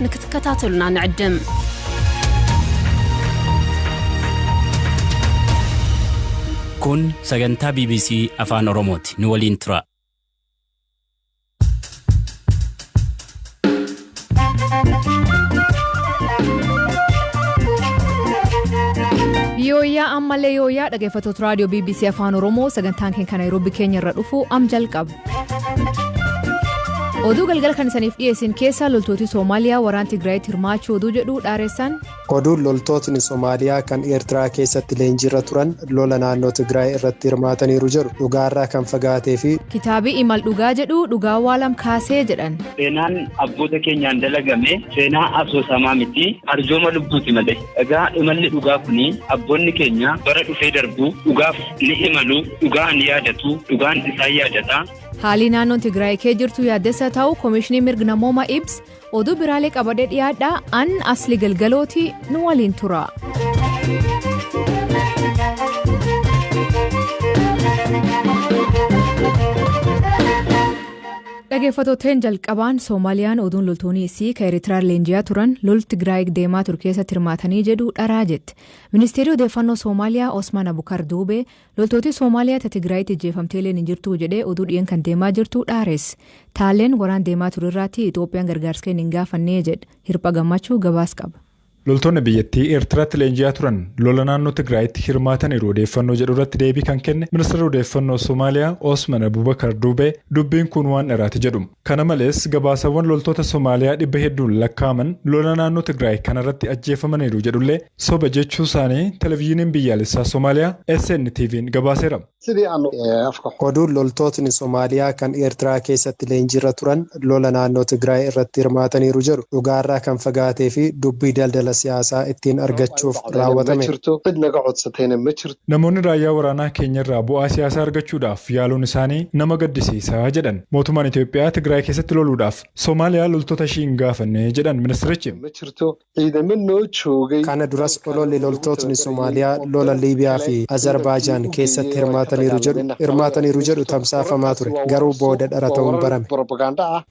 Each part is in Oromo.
ንክትከታተሉና ንዕድም። Kun sagantaa BBC Afaan Oromooti. Nu waliin tura. Yooyyaa ammallee yooyyaa dhaggeeffattoota raadiyoo BBC Afaan Oromoo, sagantaan keenya kan Naayiroobii keenya irra dhufu am jalqaba. Oduu galgala kan isaniif dhiyeessin keessaa, loltooti Soomaaliyaa waraan Tigraayitti hirmaachuu oduu jedhu dhaaressan. Oduun loltootni Somaaliyaa kan Eertiraa keessatti leenjiirra turan lola naannoo Tigraay irratti hirmaataniiru jedhu dhugaarraa kan fagaatee fi. Kitaabii imal dhugaa jedhu dhugaa waalam kaasee jedhan. Seenaan abboota keenyaan dalagame seenaa asoosamaa miti, arjooma lubbuuti malee. Egaa imalli dhugaa kuni abboonni keenya bara dhufee darbu dhugaaf ni imalu, dhugaa ni yaadatu, dhugaan isaan yaadata. Haalli naannoon Tigraay kee jirtu yaaddessa ta'u Koomishinii Mirga Namoomaa ibs. Oduu biraalee qabadee dhiyaadhaa, an Asli Galgalooti, nu waliin tura. Dhaggeeffattooteen, jalqabaan Soomaaliyaan oduun loltoonni isii kan Eertiraan leenji'aa turan lol Tigraay deemaa ture keessatti hirmaatanii jedhu dharaa jette. Ministeerri odeeffannoo Soomaaliyaa Osman Abukar Duubee loltooti Soomaaliyaa ta Tigraayitti ajjeefamtee illee hin jirtu jedhee oduu dhiyeen kan deemaa jirtu dhaares. Taalleen waraan deemaa ture irraatti Itoophiyaan gargaarsa kennu hin gaafannee jedha. Hirpha Gammachuu gabaas qaba. Loltoonni biyyattii Eertiraatti leenji'aa turan lola naannoo Tigraayitti hirmaataniiru odeeffannoo jedhu irratti deebii kan kenne ministeerri odeeffannoo Somaaliyaa Osman Abubakar Duubee dubbiin kun waan dharaati jedhu. Kana malees gabaasawwan loltoota Somaaliyaa 400 hedduun lakkaa'aman lola naannoo Tigraay kanarratti ajjeefamaniiru jedhullee soba jechuu isaanii televezyiiniin biyyaalessaa Somaaliyaa SNTV'n gabaaseera. Oduun loltootni Somaaliyaa kan Eertiraa keessatti leenjiirra turan lola naannoo Tigraay irratti hirmaataniiru jedhu dhugaarraa kan fagaatee fi dubbii daldala siyaasaa ittiin argachuuf raawwatame. Namoonni raayyaa waraanaa keenyarraa bu'aa siyaasaa argachuudhaaf yaaluun isaanii nama gaddisiisaa jedhan. Mootummaan Itoophiyaa Tigraay keessatti loluudhaaf Somaaliyaa loltoota ishii hin gaafanne jedhan ministirichi. Kana duras ololli loltootni Somaaliyaa lola Liibiyaa fi Azerbaajaan keessatti hirmaataniiru jedhu tamsaafamaa ture, garuu booda dhara ta'uun barame.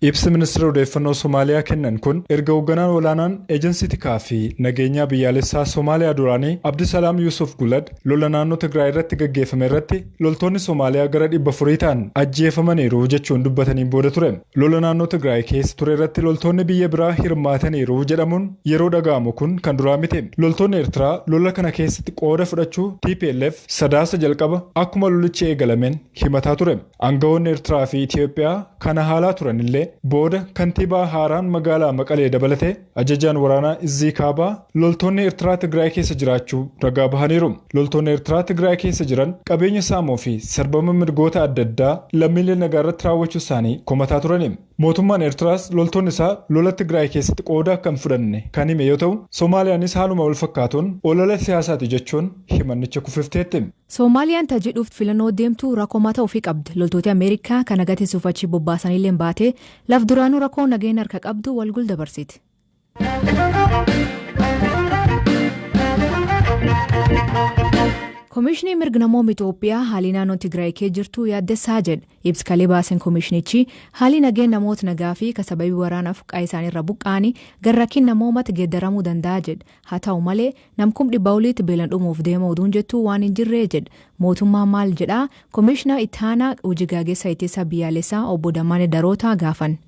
Ibsi ministeera odeeffannoo Somaaliyaa kennan kun erga hoogganaan olaanaan eejensii tikaa fi nageenyaa biyyaalessaa Somaaliyaa duraanii Abdisalaam Yusuf Gulad lola naannoo Tigraay irratti gaggeeffame irratti loltoonni Somaaliyaa gara 400 ta'an ajjeefamaniiru jechuun dubbataniin booda ture. Lola naannoo Tigraay keessa ture irratti loltoonni biyya biraa hirmaataniiru jedhamuun yeroo dhaga'amu kun kan duraa miti. Loltoonni Eertiraa lola kana keessatti qooda fudhachuu TPLF Sadaasa jalqaba akkuma lolichi eegalameen himataa ture. Aangawoonni Eertiraa fi Itiyoophiyaa kana haalaa turan illee booda kantiibaa haaraan magaalaa Maqalee dabalatee ajajaan waraanaa Izzii Kaabaa loltoonni Eertiraa Tigraay keessa jiraachuu ragaa bahaniiru. Loltoonni Eertiraa Tigraay keessa jiran qabeenya saamuu fi sarbama mirgoota adda addaa lammiilee nagaa irratti raawwachuu isaanii komataa turani. Mootummaan Eertiraas loltoonni isaa lola Tigraay keessatti qooda akka hin fudhanne kan hime yoo ta'u, Soomaaliyaanis haaluma wal fakkaatuun olola siyaasaati jechuun himannicha kufifteetti. Soomaaliyaan tajiidhuuf filannoo deemtu rakkoo mataa ofii qabdi. Loltooti Ameerikaa kan agarsiisuuf achi bobbaasanillee baatee laf duraanuu rakkoo nageenya harka qabdu wal dabarsiti. Koomishinii mirga namoota Itoophiyaa haalli naannoo Tigraay kee jirtu yaaddessaa jedha. Ibsi kalee baasen koomishinichi haalli nageenya namoota nagaa fi kan sababii waraanaaf qa'ee isaaniirra buqqa'anii gara rakkina namoomatti geeddaramuu danda'a jedha. Haa ta'u malee namkum 100 oliitti beelan dhumuuf deema oduun jettu waan hin jirree jedha. Mootummaan maal jedhaa? Koomishinaa ittaanaa hojii gaggeessaa ittisa biyyaalessaa obbo Dammaanee Darootaa gaafan.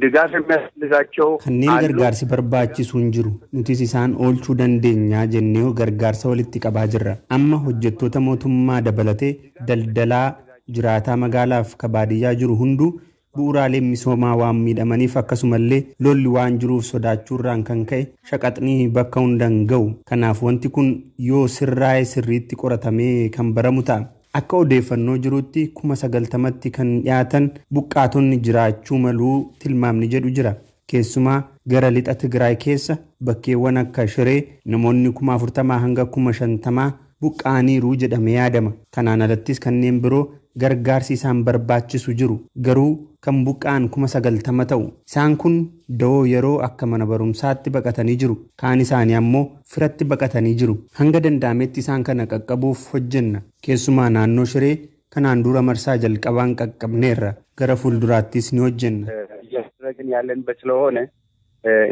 ድጋፍ የሚያስፈልጋቸው Kanneen gargaarsi barbaachisu hin jiru. Nutis isaan oolchuu dandeenyaa jennee gargaarsa walitti qabaa jirra. Amma hojjettoota mootummaa dabalatee daldalaa, jiraataa magaalaaf ka baadiyyaa jiru hunduu bu'uuraaleen misoomaa waan miidhamaniif, akkasumallee lolli waan jiruuf sodaachuurraan kan ka'e shaqaxni bakka hundaan ga'u. Kanaaf wanti kun yoo sirraa'e sirriitti qoratamee kan baramu ta'a. Akka odeeffannoo jirutti 90,000tti kan dhiyaatan buqqaatonni jiraachuu maluu tilmaamni jedhu jira. Keessumaa gara lixa Tigraay keessa bakkeewwan akka Shiree namoonni 40,000 hanga 50,000 buqqaaniiru jedhamee yaadama. Kanaan alattis kanneen biroo gargaarsi isaan barbaachisu jiru. Garuu kan buqqa'an 90,000 ta'u. Isaan kun da'oo yeroo akka mana barumsaatti baqatanii jiru. Kaan isaanii ammoo firatti baqatanii jiru. Hanga danda'ametti isaan kana qaqqabuuf hojjenna. Keessumaa naannoo Shiree kanaan dura marsaa jalqabaan qaqqabneerra. Gara fuulduraattis ni hojjenna. እያደረግን ያለንበት ስለሆነ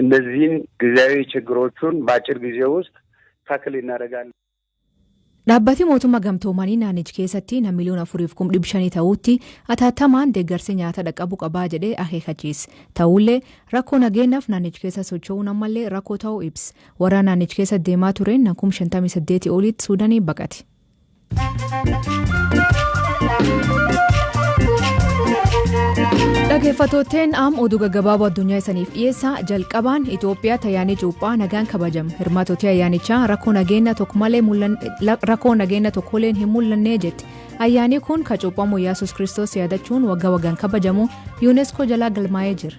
እነዚህን ጊዜያዊ ችግሮቹን በአጭር ጊዜ ውስጥ ታክል እናደርጋለን። Dhaabbati mootummaa gamtoomanii naannicha keessatti nama 4,500,000 ta'utti atattamaan deeggarsi nyaata dhaqqabuu qabaa jedhee akeekkachiise. Ta'ullee rakkoo nageenyaaf naannicha keessa socho'uun ammallee rakkoo ta'uu ibsa. Waraana naannicha keessa deemaa tureen nama 58,000 olitti Suudaanii baqate. Dhaggeeffattootni am oduu gaggabaaboo addunyaa isaniif dhiyeessa. Jalqabaan Itoophiyaatti ayyaanni cuuphaa nagaan kabajama. Hirmaatotni ayyaanichaa rakkoo nageenya tokkolleen hin mul'anne jetti. Ayyaanni kun kan cuuphamu Yesuus Kiristoos yaadachuun waggaa waggaan kabajamu UNESCO jalaa galmaa'ee jira.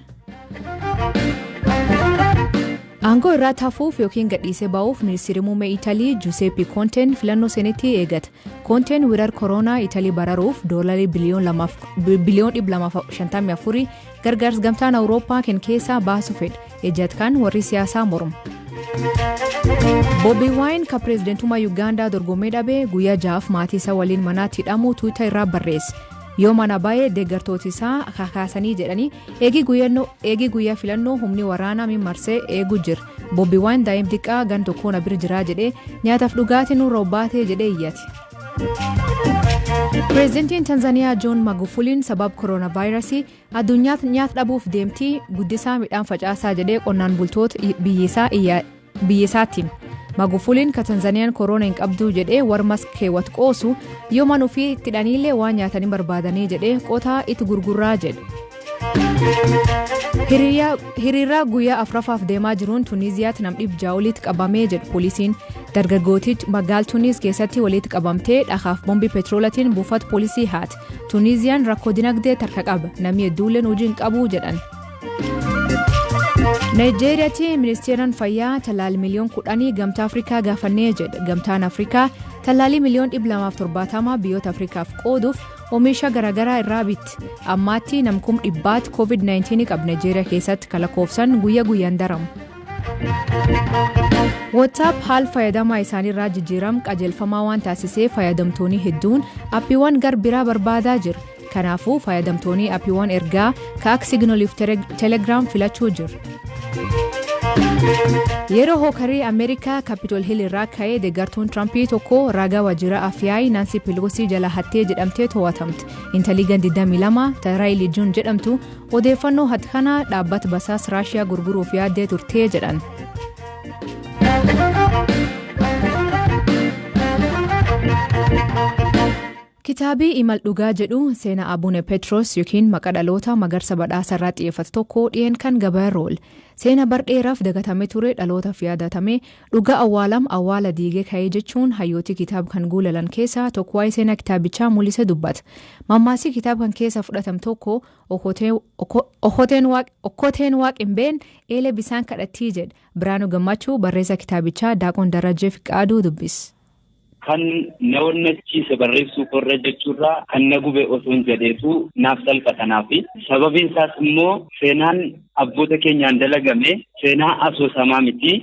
Aangoo irraa tafuuf yookiin gadhiisee ba'uuf ministeerri muummee Italii Giuseppe Conteen filannoo seenetti eegata. Conteen weerara koronaa Italii bararuuf doolarii biliyoon 254 gargaarsa gamtaan Awurooppaa kan keessaa baasuu fedha. Ejjatkaan warri siyaasaa morma. Bobi Wine kan pireezidantummaa Yuugaandaa dorgommee dhabee guyyaa 6 maatii isaa waliin manaatti hidhamuu Twitter irraa barreesse. Yoo mana baay'ee deeggartooti isaa kakaasanii jedhanii eegii guyyaa filannoo humni waraanaa marsee eeguu jira. Bobi Wine daa'im xiqqaa gan tokkoon bira jiraa jedhee nyaataaf dhugaatii nurra obbaatee jedhee iyyate. Pireezidantiin Tanzaaniyaa Joon Magufuliin sababa kooronaavaayirasii addunyaa nyaata dhabuuf deemtii guddisaa midhaan facaasaa jedhee qonnaan bultoota biyyisaatti. Magufuliin ka Tanzaaniyaan kooroona hin qabdu jedhee warmas keewwat qoosu yoo mana ofii itti hidhaniillee waan nyaatanii barbaadanii jedhee qotaa itti gurguraa jedhe. Hiriira guyyaa afuraffaaf deemaa jiruun Tuniiziyaatti nam 600 olitti qabamee jedhe poolisiin. Dargaggootichi magaalaa Tuniis keessatti walitti qabamtee dhakaaf boombii petroolatiin buufata poolisii haate. Tuniiziyaan rakkoo dinagdee tarka qaba. Namni hedduulleen hojii hin qabu jedhan. Naayijeeriyaatti ministeeraan fayyaa tallaalii 10 miliyoon gamtaa Afrikaa gaafannee jedha. Gamtaan Afrikaa tallaalii 270 miliyoon biyyoota Afrikaaf qooduuf oomisha garaagaraa irraa bitti. Ammaatti nam 100,000 COVID-19 qaba Naayijeeriyaa keessatti kan lakkoofsan guyyaa guyyaan daramu. WhatsApp haala fayyadamaa isaaniirraa jijjiiram qajeelfamaa waan taasisee fayyadamtoonni hedduun appiiwwan gar biraa barbaadaa jiru. Kanaafuu fayyadamtoonni appiiwwan ergaa ka akka Signaliif Telegram filachuu jiru. Yeroo hookarii Ameerikaa Capitol Hill irraa ka'ee deeggartuun Tirampii tokko ragaa waajjira Afyaa'ii Naansi Peloosii jala hattee jedhamtee to'atamte. Intalli gan 22 Taraayilii Juun jedhamtu odeeffannoo hatt kana dhaabbata basaas Raashiyaa gurguruuf yaaddee turtee jedhan. Kitaabii Imal Dhugaa jedhu seenaa Abune Petros yookiin maqaa dhaloota Magarsa Badhaasa irraa xiyyeeffatu tokko dhiyeen kan gabaarra oole. Seenaa bar dheeraaf dagatamee ture dhalootaaf yaadatame dhugaa awwaalam awwaala diigee ka'ee jechuun hayyooti kitaaba kan guulalan keessaa tokko waa'ee seenaa kitaabichaa mul'ise dubbata. Mammaasii kitaaba kan keessa fudhatam tokko okkoteen waaq hin been eelee bisaan kadhattii jedha. Biraanuu Gammachuu barreessa kitaabichaa Daaqoon Darajjee Fiqaaduu dubbise. Kan na onnachiise barreessuu korra jechuurraa kan na gube osoo hin jedheetu naaf salphatanaafi. Sababiin isaas immoo seenaan abboota keenyaan dalagame seenaa asoosamaa miti,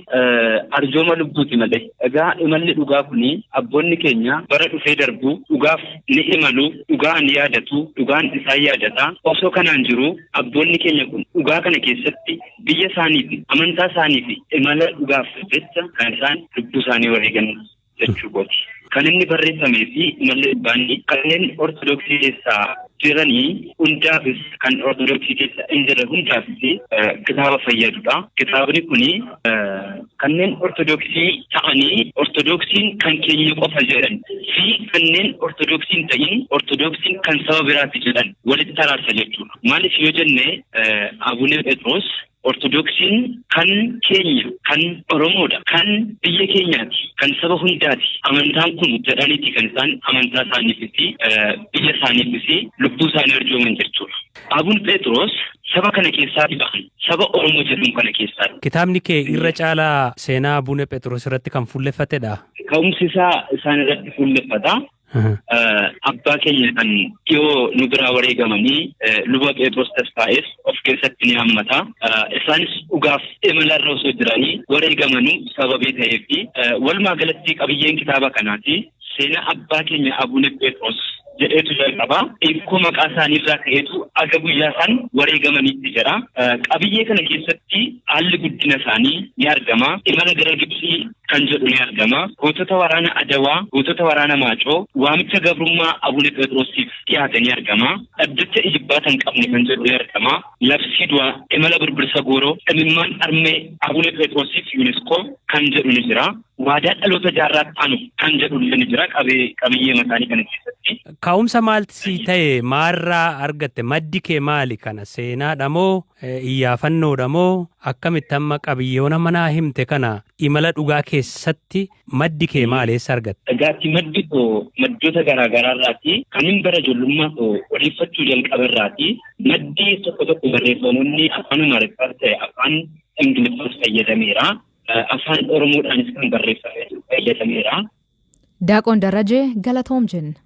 arjooma lubbuuti malee. Egaa imalli dhugaa kuni abboonni keenya bara dhufee darbu dhugaaf ni imalu, dhugaa ni yaadatu, dhugaan isaan yaadata. Osoo kanaan jiru abboonni keenya kun dhugaa kana keessatti biyya isaanii fi amantaa isaanii fi imala dhugaaf jecha kan isaan lubbuu isaanii wareegan jechuu kooti. Kan inni barreeffamee fi imalli dhugaanni kanneen Ortodoksii keessaa jiranii hundaafis kan Ortodoksii keessa hin jirre hundaafis kitaaba fayyadudha. Kitaabni kuni kanneen Ortodoksii ta'anii Ortodoksiin kan keenya qofa jedhan fi kanneen Ortodoksii hin ta'in Ortodoksiin kan saba biraati jedhan walitti araarsa jechuudha. Maaliif yoo jenne Abune Phexros Ortodoksiin kan keenya, kan Oromoodha, kan biyya keenyaati, kan saba hundaati. Amantaan kun jedhaniiti kan isaan amantaa isaaniifis biyya isaaniifis lubbuu isaanii arjooman jechuudha. Abun Phexros saba kana keessaa ba'an, saba Oromoo jedhamu kana keessaa. Kitaabni kee irra caalaa seenaa Abune Phexros irratti kan fuulleffatedha. Ka'umsi isaa isaan irratti fuulleffata. Abbaa keenya kan dhiyoo nu biraa wareegamanii luba Phexros Tasfaa'es of keessatti ni hammata. Isaanis dhugaaf imalarra osoo jiranii wareegamanuu sababii ta'eef walumaa galatti qabiyyeen kitaaba kanaati. Seenaa abbaa keenya Abune Phexros Jedheetu jalqaba. Hiikoo maqaa isaanii irraa ka'eetu aga guyyaa isaan wareegamaniitti jira. Qabiyyee kana keessatti haalli guddina isaanii ni argama. Imala gara Gibxii kan jedhu ni argama. Gootota waraana Adawaa, gootota waraana Maacoo, waamicha gabrummaa Abuna Phexrosiif dhiyaate ni argama. Dhaddacha ijibbaata hin qabne kan jedhu ni argama. Labsii du'aa, imala birbirsa gooroo, dhimimmaan armee Abuna Phexrosiif UNESCO kan jedhu ni jira. Waadaa dhaloota jaarraa aanu kan jedhu illee ni jira qabiyyee mataanii kana keessatti. Ka'umsa maalti si ta'e, maarraa argatte, maddi kee maali kana, seenaadha moo iyyaafannoodha moo akkamitti amma qabiyyoona manaa himte kana imala dhugaa keessatti maddi kee maali, eessa argatte? Dhagaatti maddi koo maddoota garaa garaarraati. Kan hin bara ijoollummaa koo odeeffachuu jalqabarraati. Maddi tokko tokko barreeffamoonni afaan Amaariffaas ta'e afaan Ingiliffaas fayyadameera. Afaan Oromoodhaanis kan barreeffamee jiru fayyadameera. Daaqoon Darajee galatoom jenna.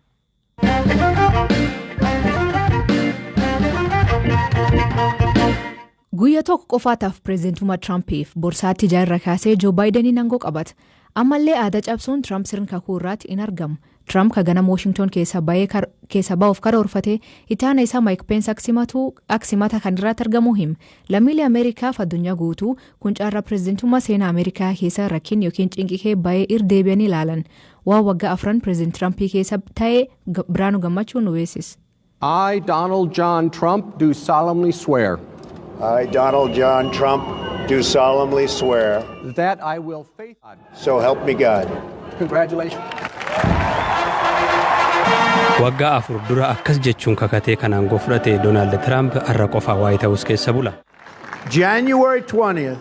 Guyyaa tokko qofaataaf pireezidantummaa Tiraampiif borsaatti jaarra kaasee Joo Baayideniin aangoo qabata. Ammallee aadaa cabsuun Tiraamp sirna kakuu irraatti hin argamu. Tiraamp ka ganama Washington keessa ba'uuf karoorfate itti aanaa isaa Maayik Peens akka simata kan irratti argamu hima. Lammiilee Ameerikaaf addunyaa guutuu kun carraa pireezidantummaa seenaa Ameerikaa keessa rakkin yookiin cinqikee baay'ee irra deebi'anii ilaalan. Waan waggaa 4 pireezidantii Tiraamp keessa ta'e Biraanuu Gammachuu nu beeksisa. I, Donald John Trump, do solemnly swear. I, Donald John Trump, do solemnly swear. That I will faithfully. So help me God. Congratulations. Waggaa 4 dura akkas jechuun kakatee kan aangoo fudhate Doonaald Tiraamp har'a qofaa Waayit Haawus keessa bula. January 20th.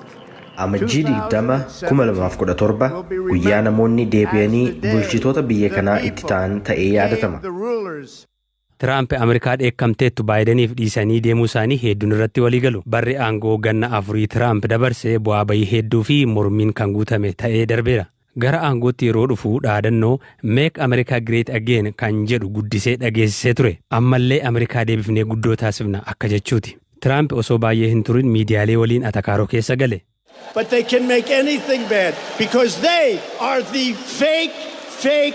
Amajjii 20, 2017 guyyaa namoonni deebi'anii bulchitoota biyya kanaa itti ta'an ta'ee yaadatama. Tiraamp Ameerikaa dheekkamteettu Baayideniif dhiisanii deemuu isaanii hedduun irratti walii galu. Barri aangoo ganna 4 Tiraamp dabarsee bu'aa bayii hedduu fi mormiin kan guutame ta'ee darbeera. Gara aangootti yeroo dhufu dhaadannoo "Make America Great Again" kan jedhu guddisee dhageessisee ture. Ammallee Ameerikaa deebifnee guddoo taasifna akka jechuuti. Tiraamp osoo baay'ee hin turin miidiyaalee waliin atakaaroo keessa gale. But they can make anything bad because they are the fake, fake,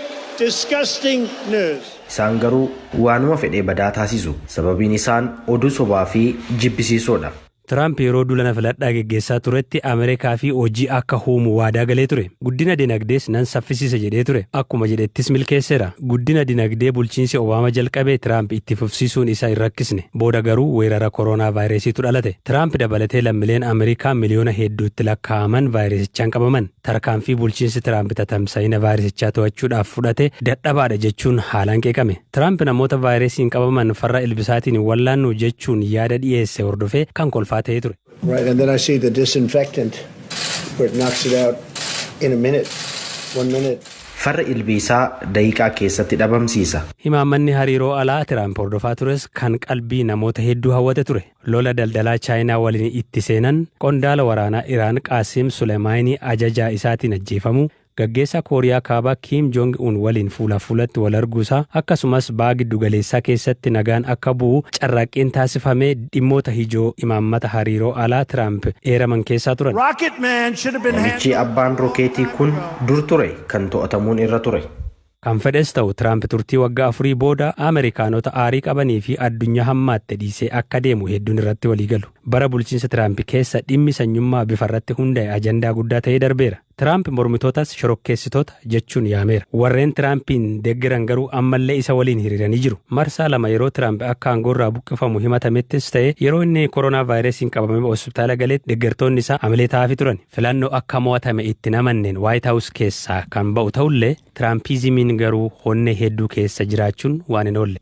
disgusting news. Isaan garuu waanuma fedhee badaa taasisu. Sababiin isaan oduu sobaa fi jibbisiisoodha. Tiraamp yeroo duula filadhaa geggeessaa turetti Ameerikaa fi hojii akka uumu waadaa galee ture. Guddina dinagdees nan saffisiisa jedhee ture. Akkuma jedhettis milkeesseera. Guddina dinagdee bulchiinsi Obaama jalqabee Tiraamp itti fufsiisuun isa hin rakkisne. Booda garuu weerara koronaa vaayirasiitu dhalate. Tiraamp dabalatee lammiileen Ameerikaa miliyoona hedduutti lakkaa'aman vaayirasichaan qabaman. Tarkaanfii bulchiinsi Tiraamp tatamsa'ina vaayirasichaa to'achuudhaaf fudhate dadhabaadha jechuun haalaan qeeqame. Tiraamp namoota vaayirasiin qabaman farra ilbisaatiin wallaannu jechuun yaada dhiyeesse hordofee kan kolfaa ta'ee ture. Right, and then I see the disinfectant where it knocks it out in a minute, one minute. Farra ilbiisaa daqiiqaa keessatti dhabamsiisa. Imaammanni hariiroo alaa Tiraamp hordofaa tures kan qalbii namoota hedduu hawwate ture. Lola daldalaa Chaayinaa waliin itti seenan, qondaala waraanaa Iraan Qaasim Sulemaayinii ajajaa isaatiin ajjeefamuu, gaggeessaa Kooriyaa Kaabaa Kiim Joong Un waliin fuula fuulatti wal arguusaa, akkasumas ba'a giddugaleessaa keessatti nagaan akka bu'u carraaqqiin taasifamee dhimmoota ijoo imaammata hariiroo alaa Tiraamp eeraman keessaa turan. Rocket Man should have been Namichi abbaan rokeetii kun dur ture kan to'atamuun irra ture. Kan fedhes ta'u, Tiraamp turtii waggaa 4 booda Ameerikaanota aarii qabanii fi addunyaa hammaatte dhiisee akka deemu hedduun irratti walii galu. Bara bulchiinsa Tiraamp keessa dhimmi sanyummaa bifa irratti hundaa'e ajandaa guddaa ta'ee darbeera. Tiraamp mormitootas shorokkeessitoota jechuun yaameera. Warreen Tiraampiin deeggaran garuu ammallee isa waliin hiriiranii jiru. Marsaa lama yeroo Tiraamp akka aangoorraa buqqifamu himatamettis ta'e yeroo inni koronaa vaayirasiin qabamee hospitaala galeetti deeggartoonni isaa amalee ta'aafii turan. Filannoo akka mo'atame itti namanneen Waayit Haawus keessaa kan ba'u ta'ullee, Tiraampiizimiin garuu honnee hedduu keessa jiraachuun waan hin oolle.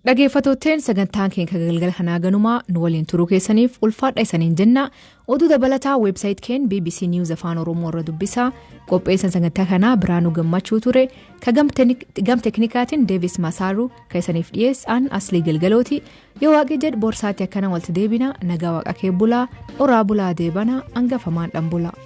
Dhaggeeffattootteen, sagantaan keenya galgala kanaa ganumaa. Nu waliin turuu keessaniif ulfaadha isaniin jenna. Oduu dabalataa website keen BBC News Afaan Oromoo irra dubbisaa. Qopheessan sagantaa kanaa Biraanuu Gammachuu ture. Ka gam teknikaatiin Deevis Masaaruu, ka isaniif dhiyeessaan Aslii Galgalooti. Yoo waaqi jedhu borsaatti akkana walitti deebina. Nagaa waaqa kee bulaa, oraa bulaa, deebana hangafamaan dhan bulaa.